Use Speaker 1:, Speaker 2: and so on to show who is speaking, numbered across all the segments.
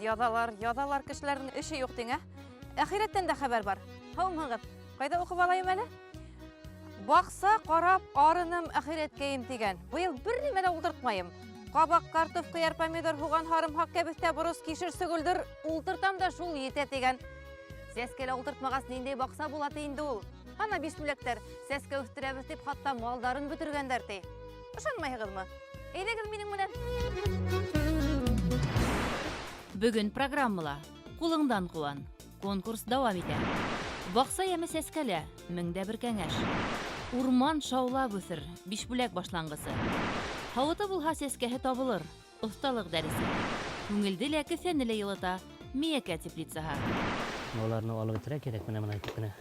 Speaker 1: Яҙалар, яҙалар, кешеләрҙең эше юҡ тиң, ә? Әхирәттән дә хәбәр бар. Һаумыһығыҙ? Ҡайҙа уҡып алайым әле? Баҡса ҡарап арыным, әхирәткәйем тигән. Быйыл бер нимә лә ултыртмайым. Ҡабаҡ, картоф, ҡыяр, помидор, һуған, һарымһаҡ, кәбеҫтә, борос, кишер, сөгөлдөр ултыртам да шул етә тигән. Сәскә лә ултыртмағас, ниндәй баҡса була ти инде ул? Ана бишбүләктәр сәскә үҫтерәбеҙ тип хатта малдарын бөтөргәндәр ти. Ышанмайһығыҙмы? Әйҙәгеҙ минең менән.
Speaker 2: Бөгөн программала «Ҡулыңдан ҡыуан». Конкурс дауам итә. Баҡса йәме сәскәлә, мең дә бер кәңәш. Урман шаулап үҫер, Бишбүләк башланғысы. Һауыты булһа, сәскәһе табылыр, оҫталыҡ дәресе. Күңелде лә, кеҫәне лә йылыта, Миәкә теплицаһы.
Speaker 3: Уларны алып бөтөрә кәрәк, менә моны әйтеп кенә.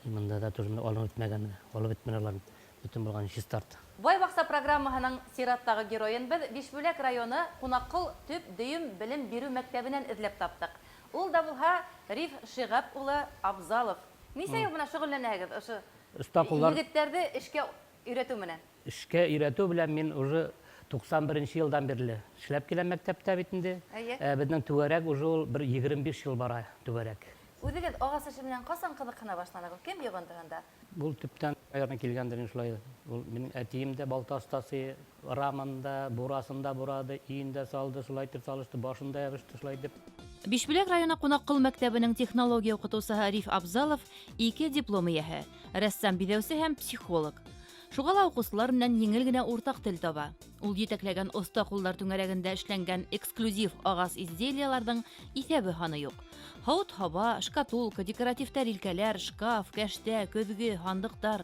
Speaker 3: Монда да тоже менә алынып бөтмәгән, менә алып бөтмәгән алар бөтен булган чистарт.
Speaker 1: Бай баҡса программаһының сираттағы геройын беҙ Бишбүләк районы Ҡунаҡҡол төп дөйөм белем биреү мәктәбенән эҙләп таптыҡ. Ул да булһа Риф Шиғап улы Абзалов. Нисә йыл менән шөғөлләнәһегеҙ ошо
Speaker 3: Оҫта ҡулдар
Speaker 1: егеттәрҙе эшкә өйрәтеү менән?
Speaker 3: Эшкә өйрәтеү белән мин уже 91 йылдан бирле эшләп киләм мәктәптә бит инде.
Speaker 1: Әйе.
Speaker 3: Беҙҙең түгәрәк уже ул бер 25 йыл бара түгәрәк.
Speaker 1: Үҙегеҙ ағас эше менән ҡасан ҡыҙыҡһына башланығыҙ? Кем йоғонтоһонда?
Speaker 3: Был төптән аяғына килгәндер инде шулай. Ул минең әтием дә балта остасы, рамында, бурасында бурады, өйөн дә салды, шулай итеп салышты, башын да ябышты, шулай итеп.
Speaker 2: Бишбүләк районы Ҡунаҡҡол мәктәбенең технология уҡытыусыһы Риф Абзалов ике диплом эйәһе, рәссам-биҙәүсе һәм психолог. Шуға ла уҡыусылар менән еңел генә уртаҡ тел таба. Ул етәкләгән оҫта ҡулдар түңәрәгендә эшләнгән эксклюзив ағас изделияларҙың иҫәбе һаны юҡ. Һауыт-һаба, шкатулка, декоратив тәрилкәләр, шкаф, кәштә, көҙгө, һандыҡтар.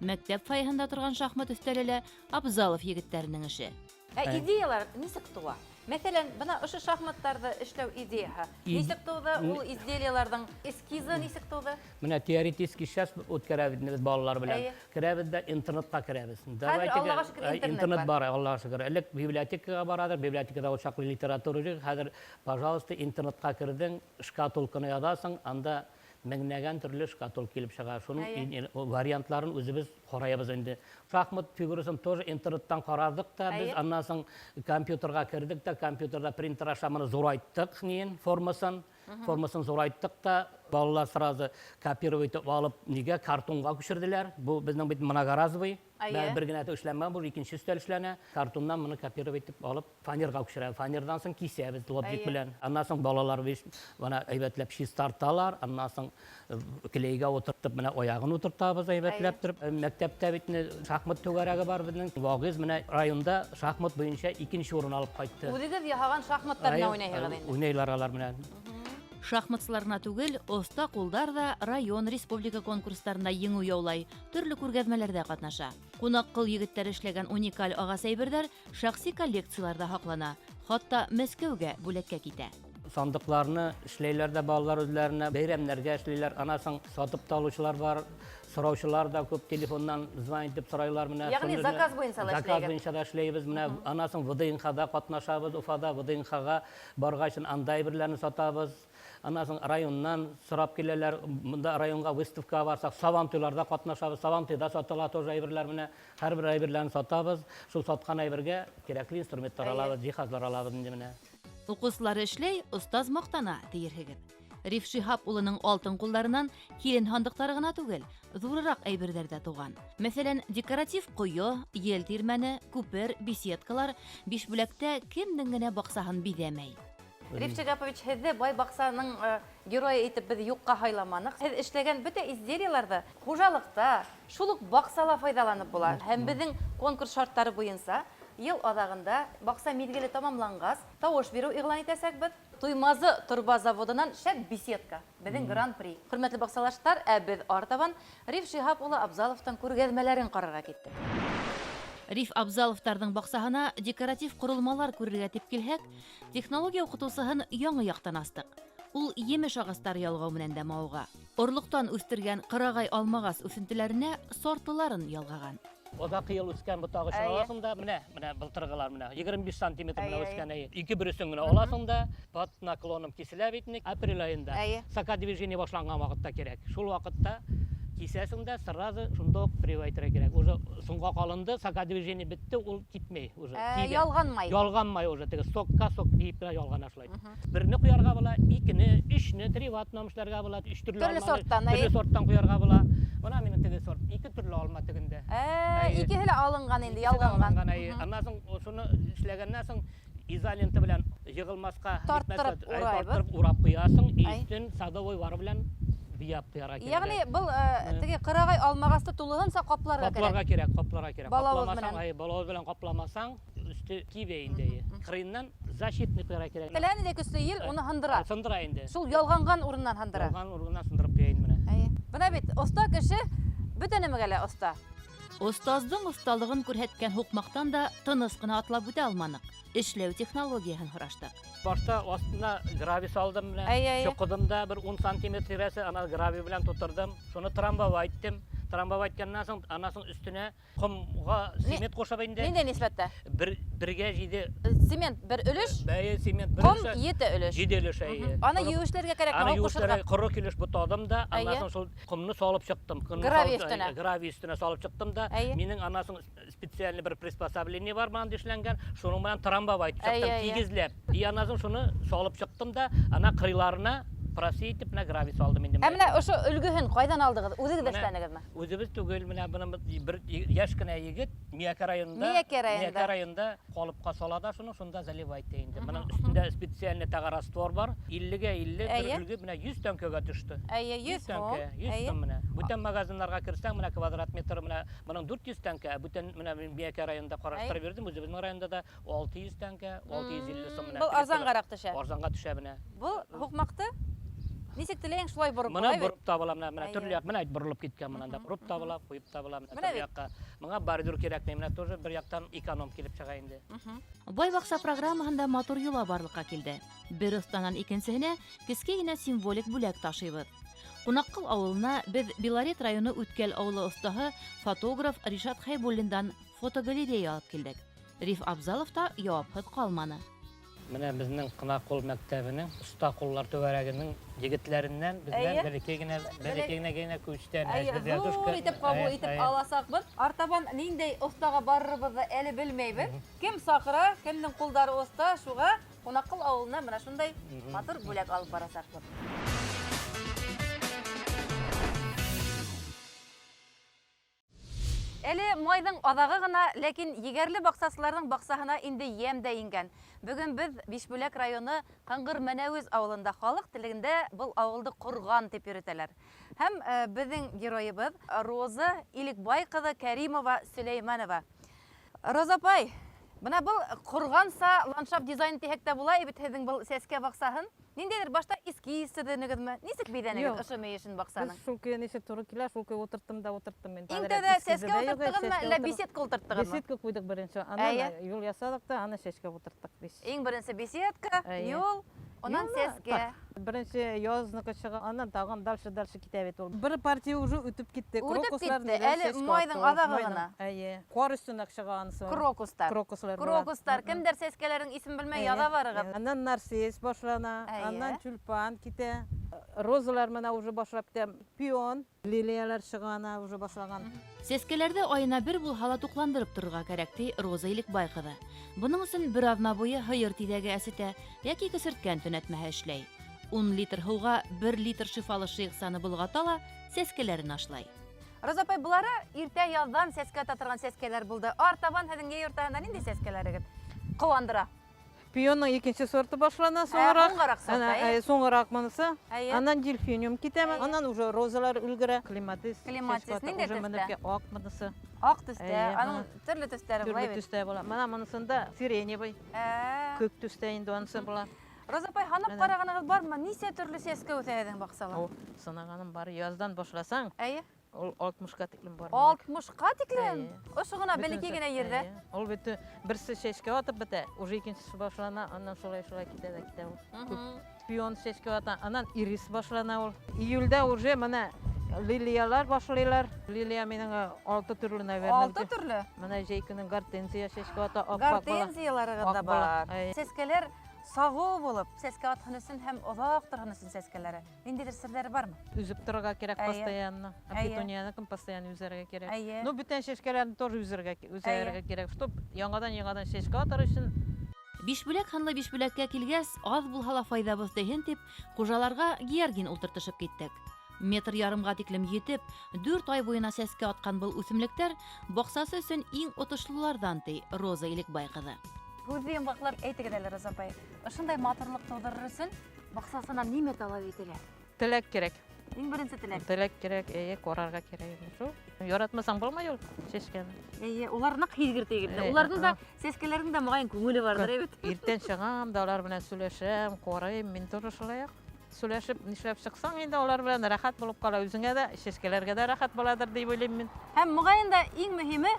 Speaker 2: Мәктәп фойеһында торған шахмат өҫтәле лә Абзалов егеттәренең эше.
Speaker 1: Ә идеялар нисек тыуа? Мәҫәлән, бына ошо шахматтарҙы эшләү идеяһы нисек тыуҙы? Ул изделияларҙың эскизы нисек тыуҙы?
Speaker 3: Менә теоретический сейчас үткәрәбеҙ инде беҙ балалар белән. Керәбеҙ ҙә интернетҡа керәбеҙ.
Speaker 1: Хәҙер, Аллаға шөкөр, интернет
Speaker 3: интернет
Speaker 1: бар.
Speaker 3: бар, Аллаға шөкөр. Элек библиотекаға бараҙыр, библиотекада ул саҡлы литература юҡ. Хәҙер, пожалуйста, интернетҡа керҙең, шкатулканы яҙасың, анда меңләгән төрлө шкатулка килеп сыға. Шуның вариантларын үҙебеҙ ҡарайбыҙ инде. Шахмат фигурасын тоже интернеттан ҡараҙыҡ та, беҙ аннан һуң компьютерға керҙек тә, компьютерҙа принтер аша моны ҙурайттыҡ, ниен, формасын. Формасын ҙурайттыҡ та, балалар сразу копировать итеп алып, нигә картонға күсерҙеләр. Бу беҙҙең бит многоразовый. Бер генә эшләнмәгән, бу икенсе өҫтәл эшләнә. Картоннан моны копировать итеп алып, фанерға күсерә. Фанерҙан һуң кисәбеҙ лобзик белән. Аннан һуң балалар бит бына әйбәтләп чистарталар, аннан һуң клейгә ултыртып, менә аяғын ултыртабыҙ әйбәтләп торып. Мәктәптә бит инде шахмат түгәрәге бар беҙҙең. Вагиз менә районда шахмат буйынса икенсе урын алып ҡайтты.
Speaker 1: Үҙегеҙ яһаған шахматтар менән уйнайһығыҙ инде?
Speaker 3: Уйнайлар алар менән.
Speaker 2: Шахматсылар ғына түгел, оҫта ҡулдар ҙа район, республика конкурстарында еңеү яулай, төрлө күргәҙмәләрҙә ҡатнаша. Ҡунаҡҡол егеттәр эшләгән уникаль ағас әйберҙәр шәхси коллекцияларҙа һаҡлана, хатта Мәскәүгә бүләккә китә.
Speaker 3: Сандыҡларны эшләйләр ҙә балалар үҙләренә, бәйрәмдәргә эшләйләр. Анан һуң сатып та алыусылар бар, сораусылар ҙа күп, телефоннан звонить итеп сорайлар менә.
Speaker 1: Ягъни
Speaker 3: Шуны
Speaker 1: заказ буйынса ла
Speaker 3: заказ
Speaker 1: эшләйгеҙ?
Speaker 3: буйынса да эшләйбеҙ менә. Анан һуң ВДНХ-да ҡатнашабыҙ, Уфада ВДНХ-ға барғас анда әйберләрне сатабыҙ. Анан һуң районнан сорап киләләр, монда районға выставкаға барсаҡ, Сабантуйларҙа ҡатнашабыҙ, Сабантуйҙа сатыла тоже әйберләр менә. Һәр бер әйберләрен сатабыҙ. Шул сатҡан әйбергә кәрәкле инструменттар алабыҙ, җиһазлар алабыҙ инде менә.
Speaker 2: Уҡыусылары эшләй, остаз маҡтана, тиерһегеҙ. Риф Шиһап улының алтын ҡулдарынан килен һандыҡтары ғына түгел, ҙурыраҡ әйберҙәр ҙә тыуған. Мәҫәлән, декоратив ҡойо, ел тирмәне, күпер, беседкалар Бишбүләктә кемдең генә баҡсаһын биҙәмәй.
Speaker 1: Риф Шиһапович, һеҙҙе бай баҡсаның геройы итеп беҙ юҡҡа һайламаныҡ. Һеҙ эшләгән бөтә изделиеларҙы хужалыҡта, шул уҡ баҡсала файҙаланып була. Һәм беҙҙең конкурс шарттары буйынса йыл аҙағында баҡса миҙгеле тамамланғас, тауыш биреү иғлан итәсәкбеҙ. Туймазы торба заводынан шәп беседка, беҙҙең гран-при. Хөрмәтле баҡсалаштар, ә беҙ артабан Риф Шиһап улы Абзаловтың күргәҙмәләрен ҡарарға киттек.
Speaker 2: Риф Абзаловтарҙың баҡсаһына декоратив ҡоролмалар күрергә тип килһәк, технология уҡытыусыһын яңы яҡтан астыҡ. Ул емеш ағастары ялғау менән дә мауыға. Орлоҡтан үҫтергән ҡырағай алмағас үҫентеләренә сортларын ялғаған.
Speaker 3: Оҙаҡ йыл үҫкән ботағы өсөн аласың да, менә былтырғылар менә 25 сантиметр менә үҫкән, әйе. Ике бөрөсөн генә аласың да, под наклоном киселә бит инде. Апрель айында. Сака движение башланған ваҡытта кәрәк. Шул ваҡытта Кисәсең дә сразу шунда ук прививать итергә кирәк. Уже соңга калынды, сокодвижение бетте, ул китмәй уже.
Speaker 1: Ә,
Speaker 3: Кибә.
Speaker 1: Ялганмай.
Speaker 3: Ялганмай уже теге сокка сок дип кенә ялгана шулай. Берне куярга була, икене, өчне, три в одном эшләргә була, өч төрле
Speaker 1: Төрле
Speaker 3: алманы,
Speaker 1: сорттан,
Speaker 3: төрле
Speaker 1: әйе.
Speaker 3: сорттан куярга була. Менә минем теге сорт, ике төрле алма тегендә.
Speaker 1: Ә,
Speaker 3: Әйе.
Speaker 1: икеһе лә алынган инде,
Speaker 3: Икесе дә
Speaker 1: ялганган.
Speaker 3: алынган, әйе. Аннан соң шуны эшләгәннән соң изолента белән егылмаска,
Speaker 1: Тарттырып
Speaker 3: нитмәскә, әй,
Speaker 1: урайбыз.
Speaker 3: тарттырып урап куясың, и
Speaker 1: Әй.
Speaker 3: өстен садовой вар белән бияп куярга кирәк.
Speaker 1: Ягъни был теге кырагай алмагасты тулыһынса капларга кирәк.
Speaker 3: Капларга кирәк, капларга кирәк.
Speaker 1: Балавыз
Speaker 3: Капламасаң,
Speaker 1: белән.
Speaker 3: әй, балавыз белән капламасаң, өсте кибә инде. Кырыеннан защитный куярга кирәк.
Speaker 1: Теләне дә көсле ел уны һындыра.
Speaker 3: Сындыра инде.
Speaker 1: Шул ялганган урыннан һындыра.
Speaker 3: Ялган урыннан сындырып куя инде менә.
Speaker 1: Әйе. Бына бит оста кеше бөтә нәмәгә лә оста.
Speaker 2: Остаздың осталыгын күрһәткән һукмактан да тыныс кына атлап үтә алманык. Эшләү технологияһен һораштык.
Speaker 3: Башта астына гравий салдым менә.
Speaker 1: Әйе, әйе.
Speaker 3: Чокыдым да бер 10 сантиметр тирәсе, ана гравий белән тутырдым. Шуны трамбовать иттем. Трамбовать иткәннән соң, аннан соң өстенә комга цемент кушып инде.
Speaker 1: Ниндәй нисбәттә?
Speaker 3: Бер бергә җиде
Speaker 1: Цемент бер өлеш,
Speaker 3: бәе цемент бер
Speaker 1: ком
Speaker 3: өлеше,
Speaker 1: ете өлеш.
Speaker 3: җиде өлеш әйе.
Speaker 1: Аны
Speaker 3: Шуны-
Speaker 1: юешләргә кирәк,
Speaker 3: Аны
Speaker 1: һава кушырга.
Speaker 3: юешләргә коры килеш бутадым да, аннан
Speaker 1: Әйе.
Speaker 3: соң шул комны салып чыктым. Комны
Speaker 1: Гравий
Speaker 3: салып-
Speaker 1: өстенә.
Speaker 3: Гравий өстенә салып чыктым да,
Speaker 1: Әйе.
Speaker 3: минем аннан соң специальный бер приспособление бар монда эшләнгән, шуның белән трамбовать
Speaker 1: Әйе,
Speaker 3: чыктым,
Speaker 1: әйе.
Speaker 3: тигезләп. И аннан соң шуны салып чыктым да, ана кырыйларына просей итеп менә гравий салдым инде.
Speaker 1: Ә менә ошо өлгөһен кайдан алдыгыз? Үзегез
Speaker 3: Менә
Speaker 1: эшләдегезме?
Speaker 3: Үзебез түгел, менә буны бер яшь кенә егет Миякә районында,
Speaker 1: Миякә районында.
Speaker 3: Миякә районында калыпка сала да шуны, шунда заливать итә инде. Моның өстендә специальный тагы раствор бар. 50-гә 50 бер
Speaker 1: Әйе.
Speaker 3: өлге менә 100 тәңкәгә төште.
Speaker 1: Әйе, 100
Speaker 3: 100 тәңкә,
Speaker 1: сум.
Speaker 3: 100
Speaker 1: Әйе.
Speaker 3: сум менә. Бүтән магазиннарга керсәң, менә квадрат метр менә моның 400 тәңкә, бүтән менә мин Миякә районында караштырып йөрдем, үзебезнең районда да 600 тәңкә, 650 сум менә.
Speaker 1: Был арзангарак төшә.
Speaker 3: Арзанга төшә менә.
Speaker 1: Был һукмакты нисек теләйең шулай борып
Speaker 3: Моны
Speaker 1: була бит.
Speaker 3: борып та була, менә менә
Speaker 1: Әйе.
Speaker 3: төрле як, менә борылып киткән моннан да борып та була, куеп та була, менә
Speaker 1: Менә
Speaker 3: төрле
Speaker 1: бит.
Speaker 3: якка. Моңа бордюр кирәкми, менә тоже бер яктан эконом килеп чыга инде.
Speaker 2: Бай бакса программаһында матур йола барлыкка килде. Бер останан икенсеһенә кескәй генә символик бүләк ташыйбыҙ. Ҡунаҡҡол ауылына беҙ Белорет районы Үткәл ауылы оҫтаһы фотограф Ришат Хәйбуллиндан фотогалерея алып килдек. Риф Абзалов та яуапһыҙ ҡалманы.
Speaker 3: Менә безнең Ҡунаҡҡол мәктәбенең оҫта ҡуллар түгәрәгенең егетләреннән бездән
Speaker 1: Әйе.
Speaker 3: бер-ике генә, бер-ике генә генә күчтән.
Speaker 1: Әйе, зур итеп кабул итеп аласаҡбыҙ. Артабан ниндәй оҫтаға барырыбыҙҙы әле белмәйбеҙ. Кем саҡыра, кемдең ҡулдары оҫта, шуға Ҡунаҡҡол ауылына менә шундай матур бүләк алып барасаҡбыҙ. Әле майҙың аҙағы ғына, ләкин егәрле баҡсасыларҙың баҡсаһына инде йәм дә ингән. Бөгөн беҙ Бишбүләк районы Ҡыңғыр Мәнәүез ауылында халыҡ телендә был ауылды ҡорған тип йөрөтәләр. Һәм беҙҙең геройыбыҙ Роза Илекбай ҡыҙы Кәримова Сөләймәнова. Роза апай, бына был ҡорғанса ландшафт дизайн тиһәк тә була бит һеҙҙең был сәскә баҡсаһын. Ниндәйҙер башта эскиз төҙөнөгөҙмө? Нисек биҙәнегеҙ
Speaker 4: Юҡ.
Speaker 1: ошо мөйөшөн баҡсаның?
Speaker 4: Беҙ шул көйө нисек тура килә, шул көйө ултырттым да ултырттым мин.
Speaker 1: Иң
Speaker 4: Подряд
Speaker 1: тәүҙә
Speaker 4: эскизы
Speaker 1: сәскә
Speaker 4: да юҡ,
Speaker 1: ултырттығыҙмы,
Speaker 4: сәскә
Speaker 1: әллә
Speaker 4: ултырттым.
Speaker 1: беседка ултырттығыҙмы?
Speaker 4: Беседка ҡуйҙыҡ беренсе. Анан
Speaker 1: Әйе.
Speaker 4: юл ясаҙыҡ та, аны сәскә ултырттыҡ беҙ.
Speaker 1: Иң беренсе беседка,
Speaker 4: Әйе.
Speaker 1: юл, унан
Speaker 4: Юлы,
Speaker 1: сәскә.
Speaker 4: так, беренсе яҙныҡы сыға, анан тағын дальше, дальше китә бит ул. Бер партия уже үтеп китте.
Speaker 1: Үтеп
Speaker 4: Крокуслар
Speaker 1: китте.
Speaker 4: ниләр
Speaker 1: Әле
Speaker 4: сәскә
Speaker 1: майҙың
Speaker 4: атты ул.
Speaker 1: аҙағы
Speaker 4: Майҙың.
Speaker 1: ғына.
Speaker 4: Әйе. Ҡар өҫтөнә сыға анысы.
Speaker 1: Крокустар.
Speaker 4: Крокуслар була.
Speaker 1: Крокустар. Кемдәр сәскәләрен исем белмәй
Speaker 4: Әйе.
Speaker 1: яҙа барығыҙ.
Speaker 4: Анан нарцисс башлана,
Speaker 1: Әйе.
Speaker 4: анан тюльпан китә. Розалар менә уже башлап китә. Пион, лилиялар сыға ана уже башлаган.
Speaker 2: Сәскәләрҙе айына бер булһа ла туҡландырып торорға кәрәк, ти Роза Илекбай ҡыҙы. Бының өсөн бер аҙна буйы һыйыр тиҙәге әсетә йәки көсөрткән төнәтмәһе эшләй. 10 литр һыуға 1 литр шифалы шыйыҡсаны болғата ла сәскәләрен ашлай.
Speaker 1: Роза апай, былары иртә яҙҙан сәскә ата торған сәскәләр булды. Артабан һеҙҙең йәй уртаһында ниндәй сәскәләрегеҙ ҡыуандыра?
Speaker 4: Пионның икенсе сорты башлана соңыраҡ.
Speaker 1: Һуңғараҡ сорты,
Speaker 4: Ана,
Speaker 1: әйе.
Speaker 4: соңыраҡ мынысы.
Speaker 1: Әйе.
Speaker 4: Анан дельфиниум китәме?
Speaker 1: Әйе.
Speaker 4: Анан уже розалар өлгөрә. Клематис.
Speaker 1: Клематис.
Speaker 4: Сәскә ата.
Speaker 1: Ниндәй
Speaker 4: Уже
Speaker 1: төҫтә?
Speaker 4: менеп ке аҡ мынысы.
Speaker 1: Аҡ төҫтә.
Speaker 4: Әйе,
Speaker 1: Аның
Speaker 4: ана.
Speaker 1: төрлө төҫтәре
Speaker 4: Төрлө
Speaker 1: була бит.
Speaker 4: төҫтә була. Мына мынысында сиреневый. Көк төҫтә инде анысы була.
Speaker 1: Роза апай, һанап
Speaker 4: Менә.
Speaker 1: ҡарағанығыҙ бармы? Нисә төрлө сәскә үҫә һеҙҙең баҡсала?
Speaker 4: О, сынағаным бар. Яҙҙан башласаң,
Speaker 1: Әйе.
Speaker 4: ул 60-ка тиклем бар.
Speaker 1: 60-ка тиклем?
Speaker 4: Әйе.
Speaker 1: Ошо ғына бәләкәй генә ерҙә.
Speaker 4: Әйе. Ул бит берсе сәскә атып бөтә, уже икенсеһе башлана, аннан шулай-шулай китә дә китә ул. Пион сәскә ата, аннан ирис башлана ул. Июльдә уже менә лилиялар башлыйлар. Лилия минең 6 төрлө, наверное.
Speaker 1: 6 төрлө?
Speaker 4: Менә җәй көнен гортензия сәскә ата, ап-ак була.
Speaker 1: Гортензияларыгыҙ да
Speaker 4: Ак була.
Speaker 1: бар.
Speaker 4: Әйе.
Speaker 1: Сәскәләр Сағыу булып, сәскә атһын өсөн һәм оҙаҡ торһон өсөн сәскәләре. Ниндәйҙер серҙәре бармы?
Speaker 4: Өзеп торорға кәрәк постоянно. Петунияны постоянно үзәргә кәрәк. Ну, бүтән чәчкәләрне тоже үзәргә кәрәк, чтоб яңадан-яңадан чәчкә атар өсөн.
Speaker 2: Бишбүләк һанлы Бишбүләккә килгәс, аҙ булһа ла файҙабыҙ тейһен тип, хужаларға георгин ултыртышып киттек. Метр ярымға тиклем етеп, 4 ай буйына сәскә атҡан был үҫемлектәр баҡсасы өсөн иң отошлоларҙан, ти Роза Илекбай ҡыҙы.
Speaker 1: Һүҙҙе йомғаҡлап әйтегеҙ әле, Роза апай. Ошондай матурлыҡ тыуҙырыр өсөн баҡсасынан нимә талап ителә?
Speaker 4: Теләк кәрәк.
Speaker 1: Иң беренсе теләк.
Speaker 4: Теләк кәрәк, эйе, ҡарарға кәрәк. Шул. Яратмасаң булмай ул сәскәне.
Speaker 1: Эйе, улар ныҡ һиҙгер тигеҙ. Уларҙың да сәскәләренең дә моғайын күңеле барҙыр, әйбит.
Speaker 4: Иртән сығам да улар менән сөйләшәм, ҡарайым, мин тоже шулай уҡ. Сөйләшеп, нишләп сыҡсаң инде улар белән рәхәт булып ҡала, үҙеңә дә, сәскәләргә дә рәхәт буладыр тип уйлайым мин.
Speaker 1: Һәм моғайын да иң мөһиме,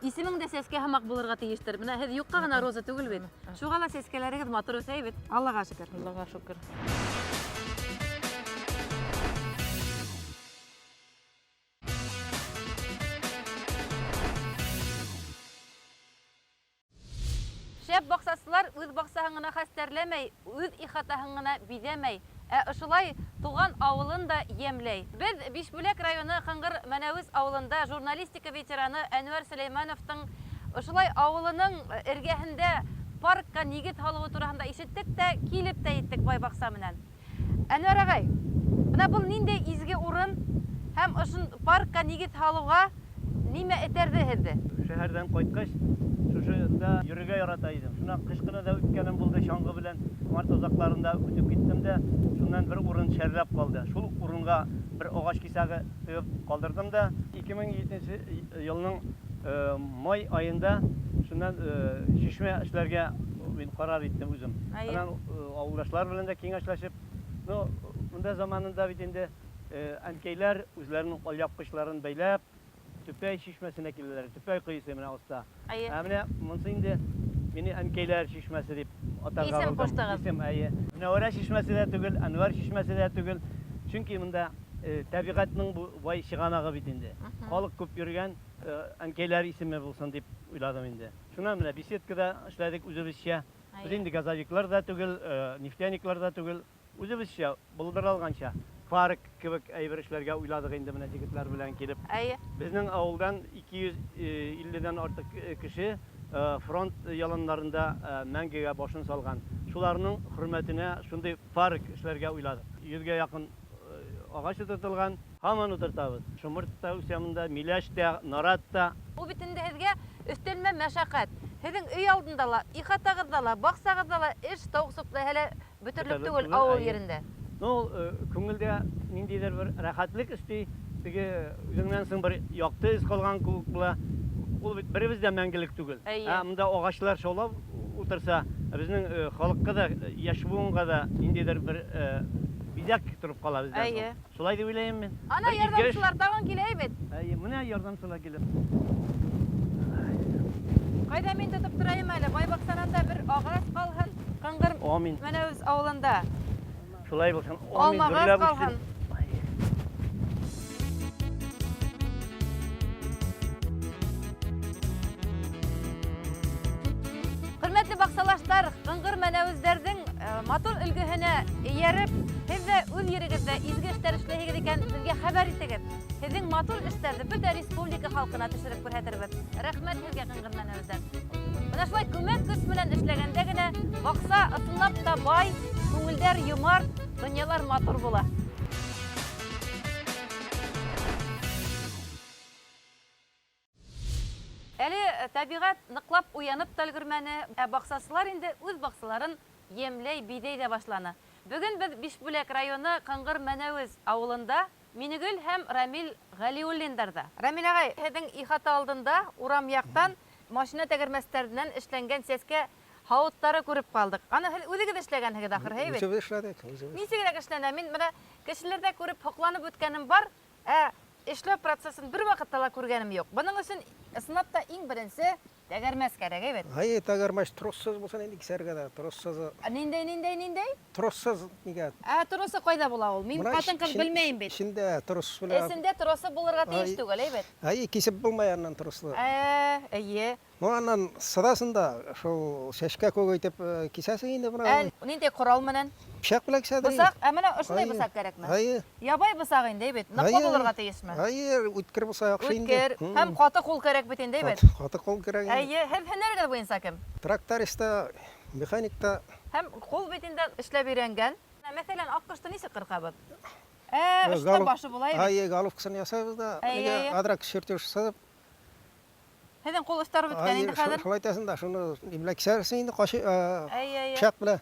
Speaker 1: исемең дә сәскә һымаҡ булырға тейештер. Бына һеҙ юҡҡа ғына Роза түгел бит. Шуға ла сәскәләрегеҙ матур үҫә бит. Аллаға шөкөр.
Speaker 4: Аллаға шөкөр.
Speaker 1: Шәп баҡсасылар үҙ баҡсаһын ғына хәстәрләмәй, үҙ ихатаһын ғына биҙәмәй, ә ошолай туған ауылын да йәмләй. Беҙ Бишбүләк районы Ҡыңғыр Мәнәүез ауылында журналистика ветераны Әнүәр Сөләймәновтың ошолай ауылының эргәһендә паркка нигеҙ һалыуы тураһында ишеттек тә, килеп тә еттек бай баҡса менән. Әнүәр ағай, бына был ниндәй изге урын һәм ошон паркка нигеҙ һалыуға нимә этәрҙе һеҙҙе?
Speaker 5: Шәһәрҙән ҡайтҡас, шушында йөрөргә ярата идем. Шунан ҡыш ҡына да үткәнем булды, шаңғы белән март аҙаҡларында үтеп киттем дә, шунан бер урын шәрләп ҡалды. Шул урынға бер ағас кисәге тығып ҡалдырҙым да, ике мең етенсе йылның май айында шунан шишмә эшләргә мин ҡарар иттем үҙем. Шунан ауылдашлар белән дә киңәшләшеп, ну, бында заманында бит инде әнкәйләр үзләренең алъяпҡышларын бәйләп, Төпәй шишмәсенә киләләр, Төпәй ҡойоһо менә оҫта. Ә менә монсы инде мине әнкәйләр шишмәсе дип атарға
Speaker 1: Исем
Speaker 5: булдым.
Speaker 1: ҡуштығыҙ.
Speaker 5: Исем, әйе. Мөнәүәрә шишмәсе дә түгел, Әнүәр шишмәсе дә түгел. Сөнки монда тәбиғәтнең бу бай сығанағы бит инде. Халыҡ күп йөрөгән, әнкәйләр исеме булсын дип уйладым инде. Шунан менә беседкада эшләдек үзебезчә. Без инде газовиклар да түгел, нефтяниклар да түгел, үзебезчә булдыра алганча парк кебек әйбер эшләргә уйладык инде менә егетләр белән килеп. Безнең авылдан ике йөз илледән артык кеше фронт яланнарында мәңгегә башын салган. Шуларның хөрмәтенә шундый парк эшләргә уйладык. Йөзгә якын агач утыртылган, һаман утыртабыз. Шомырт та үсә монда, миләш тә, нарат та.
Speaker 1: Ул бит инде һеҙгә өҫтәлмә мәшәҡәт. Һеҙҙең өй алдында ла, ихатағыҙҙа ла, баҡсағыҙҙа ла эш тауыҡ суҡты әле бөтөрлөк
Speaker 5: Бөтөрлөк
Speaker 1: түгел
Speaker 5: түгел,
Speaker 1: ауыл
Speaker 5: әйе.
Speaker 1: ерендә.
Speaker 5: Ну, күңелдә ниндәйҙер бер рәхәтлек өҫтәй, теге үҙеңнән һуң бер яҡты эз ҡалған кеүек була. Ул бит беребеҙ ҙә мәңгелек түгел.
Speaker 1: Әйе.
Speaker 5: Ә монда ағаслар шаулап ултырса, беҙҙең халыҡҡа да, йәш быуынға да ниндәйҙер бер биҙәк тороп ҡала беҙҙән һуң.
Speaker 1: Әйе.
Speaker 5: Шулай тип уйлайым мин.
Speaker 1: Ана
Speaker 5: Бер изге эш.
Speaker 1: ярҙамсылар тағын килә бит.
Speaker 5: Әйе, менә ярҙамсылар килә.
Speaker 1: Ҡайҙа мин тотоп торайым әле? Бай баҡсанан да бер ағас ҡалһын, Ҡыңғыр
Speaker 5: Амин.
Speaker 1: Мәнәүез ауылында.
Speaker 5: Шулай булһын. Амин.
Speaker 1: Алмағас
Speaker 5: Гөрләп
Speaker 1: ҡалһын.
Speaker 5: үҫһен.
Speaker 1: Хөрмәтле баҡсалаштар, Ҡыңғыр Мәнәүездәрҙең матур өлгөһөнә эйәреп, һеҙ ҙә үҙ ерегеҙҙә изге эштәр эшләйһегеҙ икән, беҙгә хәбәр итегеҙ. Һеҙҙең матур эштәрҙе бөтә республика халҡына төшөрөп күрһәтербеҙ. Рәхмәт һеҙгә, Ҡыңғыр Мәнәүездәр. Бына шулай күмәк көс менән эшләгәндә генә баҡса ысынлап та бай, күңелдәр йомарт, донъялар матур була. Әле тәбиғәт ныҡлап уянып та өлгөрмәне, ә баҡсасылар инде үҙ баҡсаларын йәмләй, биҙәй ҙә башланы. Бөгөн беҙ Бишбүләк районы Ҡыңғыр Мәнәүез ауылында Минегөл һәм Рамил Ғәлиуллиндарҙа. Рамил ағай, һеҙҙең ихата алдында урам яҡтан машина тәгәрмәстәренән эшләнгән сәскә һауыттары күреп ҡалдыҡ. Аны һеҙ үҙегеҙ эшләгәнһегеҙ ахыры, һәй бит?
Speaker 6: Үҙебеҙ эшләнек, үҙебеҙ.
Speaker 1: Нисегерәк эшләнә? Мин бына кешеләрҙә күреп һоҡланып үткәнем бар, ә эшләү процессын бер ваҡытта ла күргәнем юҡ. Бының өсөн ысынлап та иң беренсе Тәгәрмәс кәрәк, әйбәт.
Speaker 6: Ай, тәгәрмәч троссыз булсын инде кисәргә дә, троссыз.
Speaker 1: Ниндәй, ниндәй, ниндәй?
Speaker 6: Троссыз нигә?
Speaker 1: Ә тросы кайда була ул? Мин хатын-кыз белмәйем бит.
Speaker 6: Эчендә трос белән.
Speaker 1: Эчендә тросы булырга тиеш түгел, әйбәт.
Speaker 6: Ай, кисеп булмай аннан трослы.
Speaker 1: Ә, әйе.
Speaker 6: Ну, аннан сыдасын да, шул чәчкә күк итеп кисәсең инде менә.
Speaker 1: Ә нинди корал менән?
Speaker 6: Пычак белән кисәдер.
Speaker 1: Бысак? Ә менә ошындай бысак кәрәкме?
Speaker 6: Әйе.
Speaker 1: Ябай бысак инде, бит. Ныклы булырга тиешме?
Speaker 6: Әйе, үткер булса яхшы инде.
Speaker 1: Үткер. Һәм каты кул кәрәк бит инде, бит.
Speaker 6: Каты кул кирәк инде.
Speaker 1: Әйе, һәм һөнәрегез буенча кем?
Speaker 6: Тракторист та, механик та.
Speaker 1: Һәм кул бит инде эшләп өйрәнгән. Мәсәлән, аккошны ничек кыркабыз? Ә, өстә башы була бит.
Speaker 6: Әйе, головкасын ясайбыз да, нигә адрак чертеж сызып.
Speaker 1: Һеҙҙең ҡул остары бөткән инде хәҙер.
Speaker 6: Шулай итәсең дә, шуны ни белән кисәрсең инде, каши, пычак белән.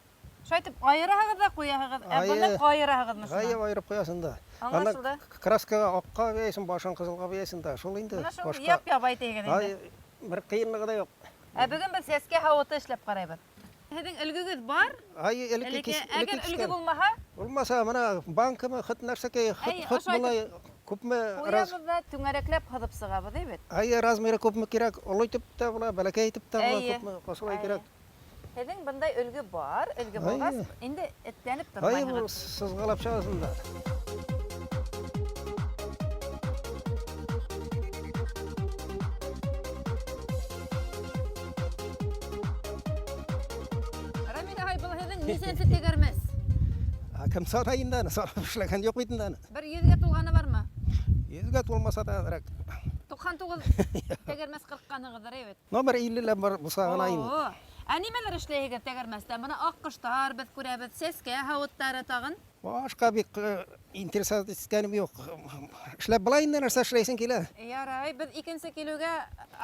Speaker 1: Шулай итеп айыраһығыҙ ҙа ҡуяһығыҙ. Ә быны ҡайыраһығыҙмы шунан?
Speaker 6: Әйе, айырып ҡуяһың да.
Speaker 1: Аңлашылды.
Speaker 6: Краскаға аҡҡа буяйһың, башын ҡыҙылға буяйһың да, шул инде.
Speaker 1: Бына шул яп-ябай тиһегеҙ инде.
Speaker 6: Бер ҡыйынлығы ла юҡ.
Speaker 1: Ә бөгөн беҙ сәскә һауыты эшләп ҡарайбыҙ. Һеҙҙең өлгөгөҙ бар?
Speaker 6: Ай, элекке
Speaker 1: Әгәр өлгө булмаһа?
Speaker 6: Булмаса, мына банкамы, хыт нәрсәкәй, хыт булай, күпме
Speaker 1: раз. Ҡуябыҙ ҙа түңәрәкләп һыҙып сығабыҙ, әйбәт.
Speaker 6: Ай, размеры күпме кирәк, олой итеп тә була, бәләкәй итеп тә була, күпме ҡосолай кирәк.
Speaker 1: Һеҙҙең бындай өлгө бар, өлгө булғас, инде этләнеп тормайһығыҙ.
Speaker 6: Ай, сызғылап чыгасың да.
Speaker 1: Рамил ағай, был һеҙҙең нисәнсе тәгәрмәс?
Speaker 6: Кем сата инде аны, сатып эшләгән юҡ бит инде аны.
Speaker 1: Бер 100-гә тулғаны бармы?
Speaker 6: 100-гә тулмаса да әҙерәк.
Speaker 1: 99 тәгәрмәс ҡырҡҡанығыҙҙыр, әйбәт.
Speaker 6: Номер 50 ләп бар булса ғына инде.
Speaker 1: Ә нимәләр эшләйһегеҙ тәгәрмәстә? Бына аҡҡоштар беҙ күрәбеҙ, сәскә һауыттары тағын.
Speaker 6: Башҡа бик интересовать иткәнем юҡ. Эшләп була инде, нәрсә эшләйһең килә.
Speaker 1: Ярай, беҙ икенсе килеүгә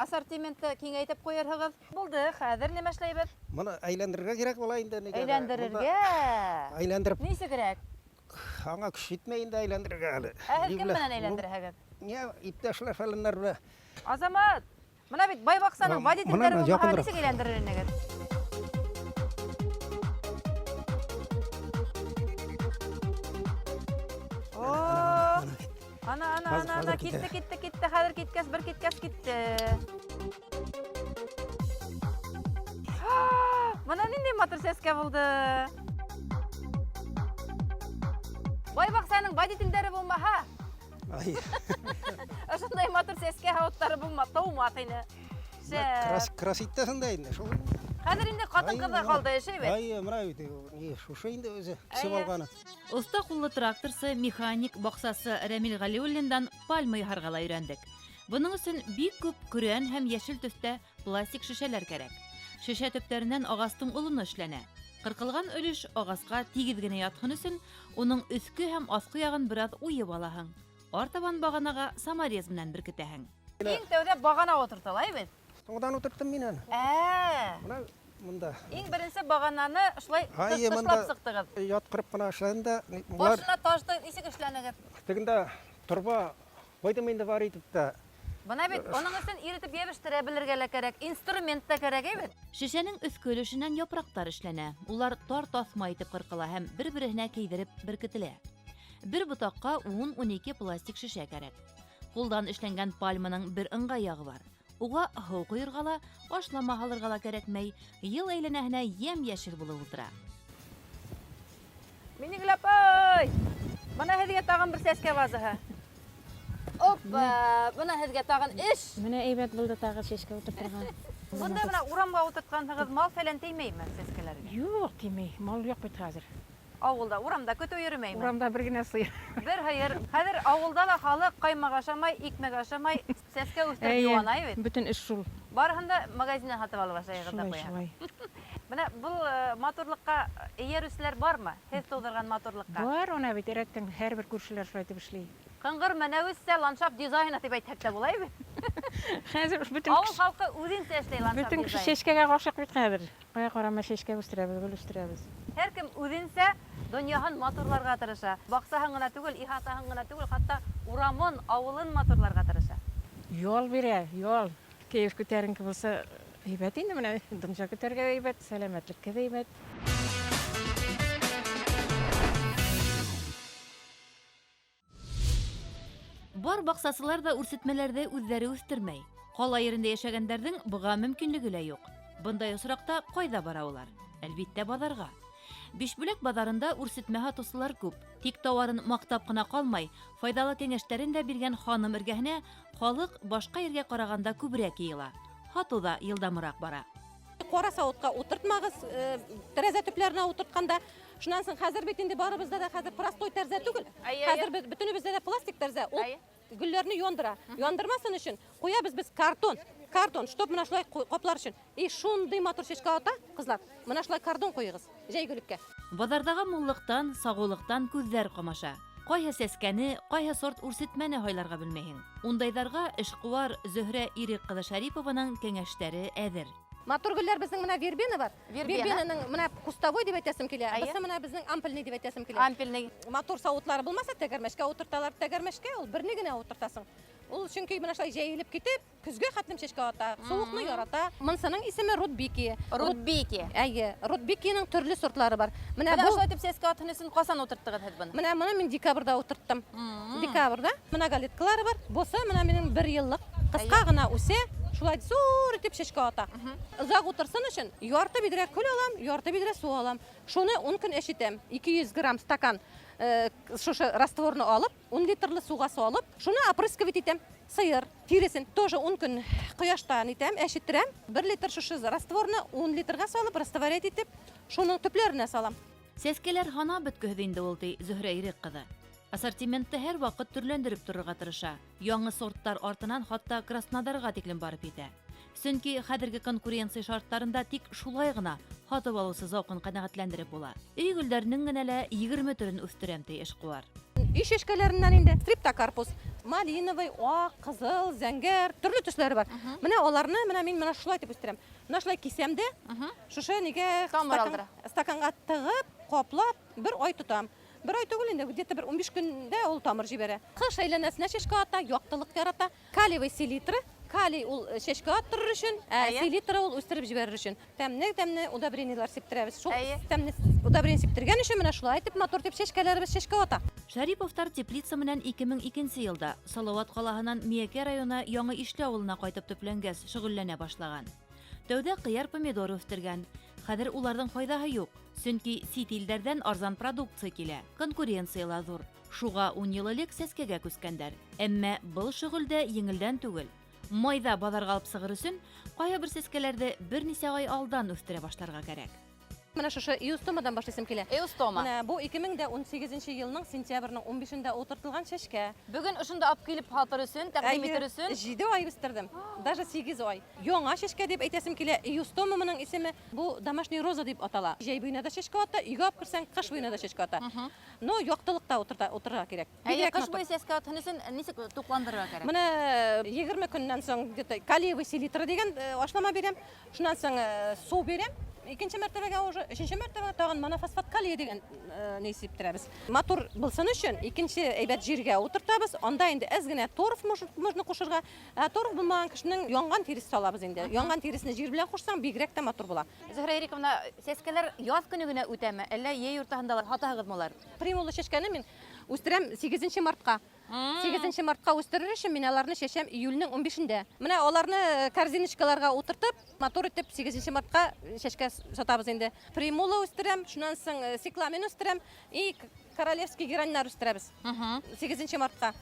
Speaker 1: ассортиментты киңәйтеп ҡуйырһығыҙ. Булды, хәҙер нимә эшләйбеҙ?
Speaker 6: Быны әйләндерергә кәрәк була инде.
Speaker 1: Әйләндерергә?
Speaker 6: Әйләндереп.
Speaker 1: Нисегерәк?
Speaker 6: Аңа көс етмәй инде әйләндерергә әле.
Speaker 1: Ә һеҙ кем менән әйләндерәһегеҙ?
Speaker 6: Ни, иптәшләр фәләннәр белән.
Speaker 1: Азамат, бына бит бай баҡсаның водителдәре булмаһа, нисек әйләндерер инегеҙ? Ана, ана, ана, ана, китте, китте, китте, хәҙер киткәс, бер киткәс, китте. Бына ниндәй матур сәскә булды. Бай баҡсаның водителдәре булмаһа, ошондай матур сәскә һауыттары тыумаҫ ине.
Speaker 6: Крас итәсең дә инде, шул.
Speaker 1: Хәҙер инде ҡатын-ҡыҙға ҡалды эш, әйбәт.
Speaker 6: Ай, мына бит, шушы инде үҙе кисеп алғаны.
Speaker 2: Оҫта ҡуллы тракторсы, механик, баҡсасы Рәмил Ғәлиуллиндан пальма яһарға ла өйрәндек. Бының өсөн бик күп көрән һәм йәшел төҫтә пластик шешәләр кәрәк. Шешә төптәренән ағастың олоно эшләнә. Ҡырҡылған өлөш ағасҡа тигеҙ генә ятһын өсөн уның өҫкө һәм аҫҡы яғын бер аҙ уйып алаһың. Артабан бағанаға саморез менән беркетәһең.
Speaker 1: Иң тәүҙә бағана ултыртыла, әйбәт?
Speaker 6: Туңдан ултырттым мин аны. Бына мында.
Speaker 1: Иң беренсе бағананы шулай тышлап сыҡтығыҙ.
Speaker 6: Ятҡырып ҡына эшләнем дә.
Speaker 1: Башына ташты нисек эшләнегеҙ?
Speaker 6: Тегендә торба ҡуйҙым инде бар итеп тә.
Speaker 1: Бына бит уның өсөн иретеп йәбештерә белергә лә кәрәк, инструмент та кәрәк, әйбәт.
Speaker 2: Шешәнең өҫкө өлөшөнән япраҡтар эшләнә. Улар тар таҫма итеп ҡырҡыла һәм бер-береһенә кейҙереп беркетелә. Бер ботаҡҡа 10-12 пластик шешә кәрәк. Ҡулдан эшләнгән пальманың бер ыңғай яғы бар. Уға һыу ҡойорға ла, ашлама һалырға ла кәрәкмәй, йыл әйләнәһенә йәм-йәшел булып ултыра.
Speaker 1: Минең апай! Бына һеҙгә тағын бер сәскә вазаһы. Опа! Бына һеҙгә тағын эш.
Speaker 7: Менә әйбәт булды тағы сәскә ултыртырға.
Speaker 1: Бында бына урамға ултыртҡанһығыҙ, мал фәлән теймәйме сәскәләргә?
Speaker 7: Юҡ, теймәй. Мал юҡ бит хәҙер.
Speaker 1: Ауылда, урамда көтөү йөрөмәйме?
Speaker 7: Урамда бер генә сыйыр.
Speaker 1: Бер һыйыр. Хәҙер ауылда ла халыҡ ҡаймаҡ ашамай, икмәк ашамай, сәскә үҫтереп йыуана бит.
Speaker 7: Бөтөн эш шул.
Speaker 1: Барыһын да магазиннан һатып алып ашайығыҙ да ҡуя.
Speaker 7: Шулай.
Speaker 1: Бына был матурлыҡҡа эйәреүселәр бармы? Һеҙ тыуҙырған матурлыҡҡа?
Speaker 7: Бар, уны бит рәттән һәр бер күршеләр шулай итеп эшләй.
Speaker 1: Ҡыңғыр мәнәүессә ландшафт дизайны тип әйтһәк тә була бит.
Speaker 7: Хәҙер бөтөн
Speaker 1: ауыл халҡы үҙенсә эшләй ландшафт
Speaker 7: Бөтөн кеше
Speaker 1: дизайн.
Speaker 7: сәскәгә ғашиҡ бит хәҙер. Ҡая ҡарама сәскә үҫтерәбеҙ, гөл үҫтерәбеҙ.
Speaker 1: Һәр кем үҙенсә донъяһын матурларға тырыша. Баҡсаһын ғына түгел, ихатаһын ғына түгел, хатта урамын, ауылын матурларға тырыша.
Speaker 7: Ял бирә, ял. Кәйеф күтәренке булса, әйбәт инде менә, донъя көтәргә дә әйбәт, сәләмәтлеккә дә әйбәт.
Speaker 2: Бар баҡсасылар ҙа үрсетмәләрҙе үҙҙәре үҫтермәй. Ҡала ерендә йәшәгәндәрҙең быға мөмкинлеге лә юҡ. Бындай осраҡта ҡайҙа бара улар? Әлбиттә, баҙарға. Бишбүләк баҙарында үрсетмә һатыусылар күп. Тик тауарын маҡтап ҡына ҡалмай, файҙалы кәңәштәрен дә биргән ханым эргәһенә халыҡ башҡа ергә ҡарағанда күберәк йыйыла. Һатыу ҙа йылдамыраҡ бара.
Speaker 8: Ҡара сауытҡа ултыртмағыҙ, тәрәзә төпләренә ултыртҡанда. Шунан һуң хәҙер бит инде барыбыҙҙа да хәҙер простой тәрәзә түгел. Хәҙер беҙ бөтөнөбөҙҙә лә пластик тәрәзә. Ул гөлләрне яндыра. Яндырмасын өсөн ҡуябыҙ беҙ картон. Картон, чтоб мына шулай ҡаплар өсөн. И шундай матур шешкә ата, ҡыҙлар. Мына шулай картон ҡуйығыҙ җәйгелеккә.
Speaker 2: Баҙарҙағы муллыҡтан, сағыулыҡтан күҙҙәр ҡамаша. Ҡайһы сәскәне, ҡайһы сорт үрсетмәне һайларға белмәйһең. Ундайҙарға эшҡыуар Зөһрә Ирек ҡыҙы Шәрипованың кәңәштәре әҙер.
Speaker 8: Матур гөлләр безнең менә вербена бар.
Speaker 1: Вербена.
Speaker 8: Вербенаның менә кустовой дип әйтәсем килә.
Speaker 1: Әйе.
Speaker 8: Бысы менә безнең ампельный дип әйтәсем килә.
Speaker 1: Ампельный.
Speaker 8: Матур савытлары булмаса тәгәрмәшкә утырталар. Тәгәрмәшкә ул берне генә утыртасың. Ул чөнки менә шулай җәелеп китеп, көзгә хәтлем чәчкә ата, суыҡны ярата. Монсының исеме Рудбики.
Speaker 1: Рудбики.
Speaker 8: Әйе, Рудбикиның төрле сортлары бар. Менә
Speaker 1: Менә
Speaker 8: бу
Speaker 1: шулай итеп сәскә атһын өсөн ҡасан утырттығыҙ һеҙ быны?
Speaker 8: Менә моны мин декабрьдә утырттым. Декабрьдә многолеткалары бар. Бусы менә минең бер еллык. Кыска гына үсә, шулай зур итеп чәчкә ата. Озак утырсын өчен ярты бидрә көл алам, ярты бидрә су алам. Шуны 10 көн әчетәм. 200 грамм стакан шушы растворны алып, 10 литрлы суга салып, шуны опрыскивать итәм. Сыер тиресен тоже 10 көн кояшта итәм, әчеттерәм. 1 литр шушы растворны 10 литрга салып, растворять итеп, шуның төпләренә салам.
Speaker 2: Сәскәләр һанап бөткөһөҙ инде ул, ти Зөһрә Ирек ҡыҙы. Ассортиментты һәр ваҡыт төрләндереп торорға тырыша. Яңы сорттар артынан хатта Краснодарға тиклем барып етә. Сөнки хәҙерге конкуренция шарттарында тик шулай ғына һатып алыусы зауҡын ҡәнәғәтләндереп була. Өй гөлдәренең генә лә 20 төрөн үҫтерәм, ти эшҡыуар.
Speaker 8: Өй шешкәләреннән инде стрептокарпус, малиновый, ак, кызыл, зәңгәр, төрле төсләре бар. Менә аларны менә мин менә шулай итеп үстерәм. Менә шулай кисәм дә, шушы нигә
Speaker 1: Тамыр алдыра.
Speaker 8: стаканга тыгып, каплап бер ай тотам. Бер ай түгел инде, где-то бер 15 көндә ул тамыр җибәрә. Кыш әйләнәсенә шешкә ата, яктылык ярата. Калиевый селитра, калий ул шешкә аттырыр өчен, ә селитра ул үстереп җибәрер өчен. Тәмне-тәмне удобрениеләр сиптерәбез. Шул тәмне удобрение сиптергән өчен менә шулай итеп матур итеп шешкәләребез шешкә ата.
Speaker 2: Шәриповтар теплица менән 2002 елда Салават ҡалаһынан Миәкә районы Яңы Ишле ауылына ҡайтып төпләнгәс шөғөлләнә башлаган. Тәүҙә ҡыяр, помидор үҫтергән. Хәҙер уларҙың файҙаһы юҡ, сөнки сит илдәрҙән арзан продукция килә, конкуренция ла ҙур. Шуға 10 йыл элек сәскәгә күскәндәр. Әммә был шөғөл дә еңелдән түгел. Майҙа баҙарға алып сығыр өсөн ҡайһы бер сәскәләрҙе бер нисә ай алдан үҫтерә башларға кәрәк.
Speaker 8: Менә шушы эустомадан башлыйсым килә.
Speaker 1: Эустома.
Speaker 8: Менә бу 2018 елның сентябрьнең 15-ндә утыртылган чәчкә.
Speaker 1: Бүген ошонда алып килеп һатыр өсөн, тәкъдим
Speaker 8: Әйе,
Speaker 1: итер өсөн.
Speaker 8: 7 ай үстердем. Даже 8 ай. Яңа чәчкә дип әйтәсем килә. Эустома моның исеме. Бу домашний роза дип атала. Җәй буена да чәчкә ата, өйгә алып керсәң, кыш буена да чәчкә ата. Но яктылыкта утырырга кирәк.
Speaker 1: Әйе,
Speaker 8: Бигрәк
Speaker 1: кыш
Speaker 8: матур.
Speaker 1: буе сәскә атһын өсөн нисек туҡландырырға кәрәк?
Speaker 8: Менә 20 көннән соң где-то калиевый селитра дигән ашлама бирәм. Шуннан соң су бирәм. Икенче мәртәбәгә уже, өченче мәртәбәгә тагын монофосфат калий дигән ни сиптерәбез. Матур булсын өчен икенче әйбәт җиргә утыртабыз. Анда инде әз генә торф можно кушырга. Ә торф булмаган кешенең янган тиресе салабыз инде. Янган тиресне җир белән кушсаң, бигрәк тә матур була.
Speaker 1: Зөһрә Ирековна, сәскәләр яз көне генә үтәме, әллә йәй уртаһында ла һатаһығыҙмы улар?
Speaker 8: Примула чәчкәне мин үстерәм 8 мартка. 8 мартка үстерер өчен мин аларны чәчәм июльнең 15-ндә. Менә аларны корзиночкаларга утыртып, матур итеп 8 мартка чәчкә сатабыз инде. Примула үстерәм, шуннан соң цикламен үстерәм и королевский гераньнар үстерәбез. 8 мартка.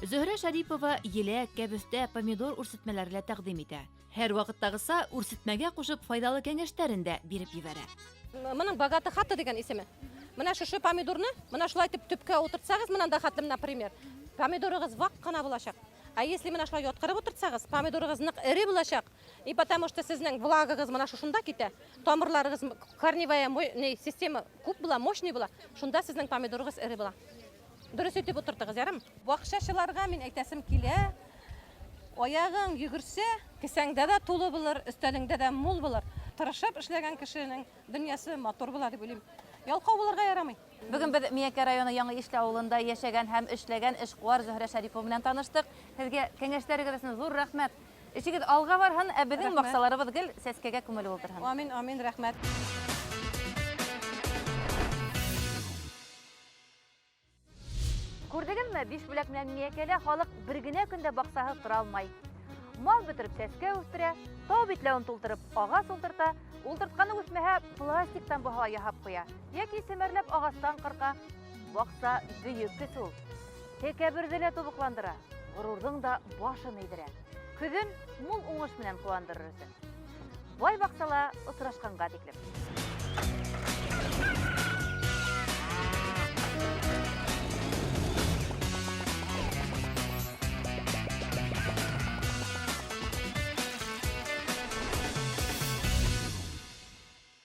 Speaker 2: Зөһрә Шәрипова еләк, кәбеҫтә, помидор үрсетмәләре лә тәҡдим итә. Һәр ваҡыттағыса үрсетмәгә ҡушып файҙалы кәңәштәрен дә биреп ебәрә.
Speaker 8: Моның богатый хата дигән исеме. Менә шушы помидорны, менә шулай итеп төпкә утыртсагыз, менә анда хәтлем, например, помидорыгыз вак кына булачак. А если менә шулай яткырып утыртсагыз, помидорыгыз нык эре булачак. И потому что сезнең влагагыз менә шушында китә, тамырларыгыз корневая не, система күп була, мощный була. Шунда сезнең помидорыгыз эре була. Дөрес итеп утыртыгыз, ярым. Бакчачыларга мин әйтәсем килә, аягың йөгерсә, кесәңдә дә тулы булыр, өстәлеңдә дә мул булыр. Тырышып эшләгән кешенең дөньясы матур була дип уйлыйм. Ялкау булырга ярамый.
Speaker 1: Бүген беҙ Миәкә районы Яңы Ишле ауылында йәшәгән һәм эшләгән эшҡыуар Зөһрә Шәрипова менән таныштыҡ. Һеҙгә кәңәштәрегеҙ өсөн ҙур рәхмәт. Эшегеҙ алға барһын, ә беҙҙең
Speaker 8: Рәхмәт.
Speaker 1: баҡсаларыбыҙ гел сәскәгә күмелеп ултырһын.
Speaker 8: Амин, амин, рәхмәт.
Speaker 1: Күрҙегеҙме, Бишбүләк менән Миәкәлә халыҡ бер генә көндә баҡсаһыҙ тора алмай. Мал бөтөрөп сәскә үҫтерә, тау битләүен тултырып ағас ултырта, ултыртҡаны үҫмәһә пластиктан булһа ла яһап ҡуя, йәки семәрләп ағастан ҡырҡа. Баҡса бөйөк көс ул. Тәкәбберҙе лә тубыҡландыра, ғорурҙың да башын эйҙерә. Көҙөн мул уңыш менән ҡыуандырыр өсөн. Бай баҡсала осрашҡанға тиклем.